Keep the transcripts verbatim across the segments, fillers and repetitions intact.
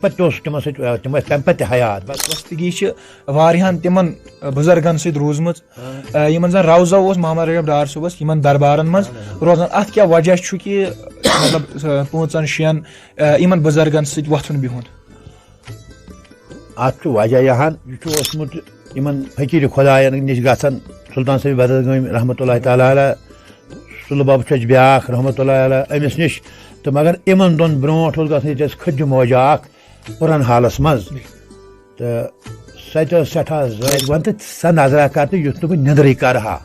پتہٕ تہِ اوس تِمن سۭتۍ، تِم ٲسۍ تَمہِ پتہٕ تہِ حیات۔ بس وستگی چھِ واریاہن تِمن بُزرگن سۭتۍ روٗزمٕژ، یِمن زن روزہ اوس محمد رجب ڈار صٲبس یِمن دربارن منٛز روزان۔ اتھ کیٛاہ وجہ چھُ کہِ مطلب پانٛژن شٮ۪ن یِمن بُزرگن سۭتۍ وۄتھُن بِہُن؟ اتھ چھُ وجہ یہِ ہن، یہِ چھُ اوسمُت یِمن فقیٖر خۄداین نِش گژھان، سلطان صٲب بدرگٲمۍ رحمتہ اللہ تعالیٰ علیہ، سُلہٕ بب چھُ اَسہِ بیٛاکھ رحمتہ اللہ علیہ أمِس نِش۔ تہٕ مگر یِمن دۄن برونٛٹھ اوس گژھان ییٚتہِ اَسہِ کھٔجہِ موجہ اکھ پُرن حالس منٛز۔ تہٕ سۄ تہِ ٲس سٮ۪ٹھاہ زٲج وَن تہٕ سۄ نظرا کر تہٕ یُتھ نہٕ بہٕ نِندرٕے کرٕ ہا۔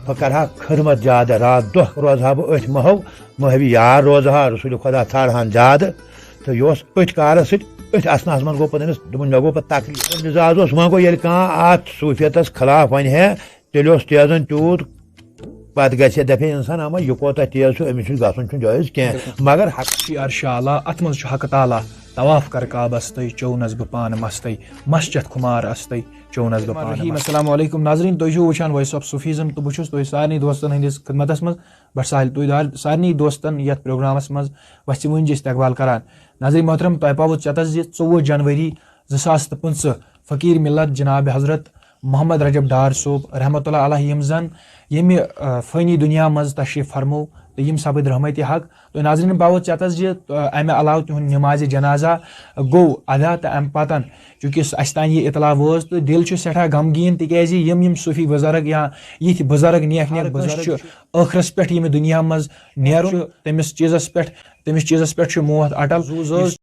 بہٕ کرٕ ہا خدمت زیادٕ، راتھ دۄہ روزٕ ہا بہٕ أتھۍ ماحول، ماحوی یار روزٕ ہا، رسول خۄدا ژھارٕ ہن زیادٕ۔ تہٕ یہِ اوس أتھۍ کارس سۭتۍ، أتھۍ اَسناہس منٛز گوٚو پتہٕ أمِس، دوٚپُن، مےٚ گوٚو پتہٕ تکلیٖف۔ مِزاز اوس، وۄنۍ گوٚو ییٚلہِ کانٛہہ اَتھ صوٗفیتس خلاف وَنہِ ہے، تیٚلہِ اوس تیزن تیوٗت، پتہٕ گژھِ ہے دپہِ ہے انسان، اما یہِ کوتاہ تیز چھُ، أمِس چھُ گژھُن چھُنہٕ جٲیز کینٛہہ۔ مگر حق چھُ عرشِ اعلیٰ، اتھ منٛز چھُ حق تعالیٰ، طواف کر کعبس تہٕ چوونس بہٕ پانہٕ مستٕے، مسجد خُمار استٕے چوونس بہٕ پانہٕ الرحیم۔ مستٕے۔ السلام علیکم ناظرین، تُہۍ چھِو وٕچھان وائس آف صوفیزم تہٕ بہٕ چھُس تُہۍ سارنٕے دوستن ہٕنٛدِس خدمتس منٛز۔ بٹ ساحل، تُہۍ دار-، سارنٕے دوستن یتھ پروگرامس منٛز وژھِ وٲنٛجہِ استقبال کران۔ ناظرین محترم، تۄہہِ پاوٕ ژٮ۪تس زِ ژوٚوُہ جنوری زٕ ساس تہٕ پٕنٛژٕہ فقیٖر مِلت جناب حضرت محمد رجب ڈار صٲب رحمتہ اللہ علیہ، یِم زن ییٚمہِ، آ، فٲنی دُنیا منٛز تشریٖف فرمو تہٕ یِم سپٕدۍ رحمتِ حق۔ تہٕ ناظریٖن، باوٕ ژٮ۪تس زِ، آ، امہِ علاوٕ تِہُنٛد نمازِ جنازہ گوٚو ادا، تہٕ امہِ پتن چونکہ اسہِ تام یہِ اطلاع وٲژ تہٕ دِل چھُ سٮ۪ٹھاہ غمگیٖن، تِکیازِ یِم یِم صوٗفی بُزرگ یا یِتھۍ بُزرگ، نیک نیک بُزرگ چھِ ٲخرس پٮ۪ٹھ ییٚمہِ دُنیا منٛز نیرُن، تٔمِس چیٖزس پٮ۪ٹھ، تٔمِس چیٖزس پٮ۪ٹھ چھُ موت اٹل۔ زُو زٲژ